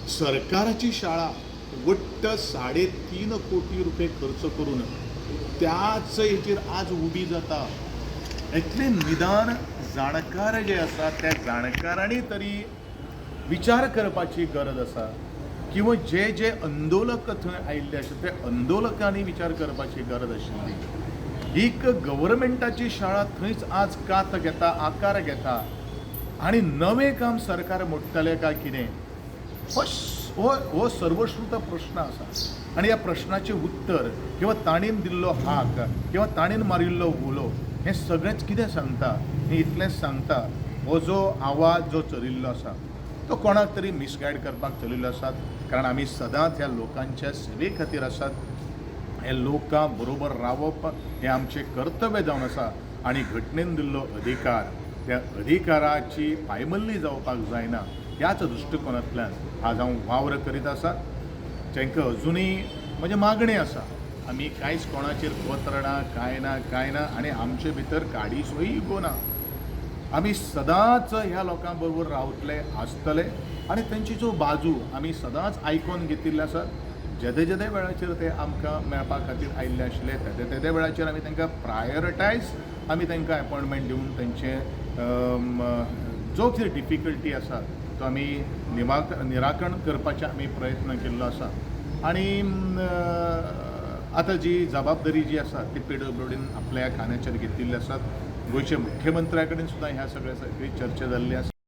सरकाराची शाळा वट्ट 3.5 कोटी रुपये खर्च करून त्याच हेचेर आज उबी जाता. इतलें निदान जाणकार जे आसा, त्या जाणकारांनी तरी विचार करपाची गरज आसा किंवा जे जे आंदोलक थंय आयिल्ले आसा, त्या आंदोलकांनी विचार करपाची गरज आशिल्ली. एक गव्हर्मेंटाची शाळा थंयच आज कात घेता, आकार घेता आनी नवें काम सरकार मोडटलें काय कितें, हो हो हो सर्वश्रुत प्रश्न आसा. आनी ह्या प्रश्नाचें उत्तर किंवा ताणेन दिल्लो हाक किंवा ताणेन मारिल्लो उलो हें सगळेंच कितें सांगता, हें इतलेंच सांगता, हो जो आवाज जो चलिल्लो आसा तो कोणाक तरी मिसगायड करपाक चलिल्लो आसा. कारण आमी सदांच ह्या लोकांच्या सेवे खातीर आसात. हे लोकां बरोबर रावप हें आमचें कर्तव्य जावन आसा आनी घटनेन दिल्लो अधिकार, त्या अधिकाराची पायमल्ली जावपाक जायना, ह्याच दृश्टिकोनांतल्यान आज हांव वावर करीत आसा. तांकां अजुनूय म्हजें मागणें आसा, आमी कांयच कोणाचेर पत्र ना, कांय ना, कांय ना आनी आमचे भितर काडीसोय इगो ना. आमी सदांच ह्या लोकां बरोबर रावतले, आसतले आनी तेंची ज्यो बाजू आमी सदांच आयकोन घेतिल्ले आसात. जेदे जेदे वेळाचेर ते आमकां मेळपा खातीर आयिल्ले आशिल्ले, तेदे तेदे वेळाचेर आमी तांकां प्रायोरिटायज, आमी तांकां एपॉयंटमेंट दिवन तेंचे जो कितें डिफिकल्टी आसा तो आमी निराकरण करपाचे आमी प्रयत्न केल्लो आसा. आनी आतां जी जबाबदारी जी आसा ती पीडब्ल्यूडीन आपल्या खांद्याचेर घेतिल्ली आसात. गोंयच्या मुख्यमंत्र्या कडेन सुद्दां ह्या सगळ्या सगळी चर्चा जाल्ली आसा.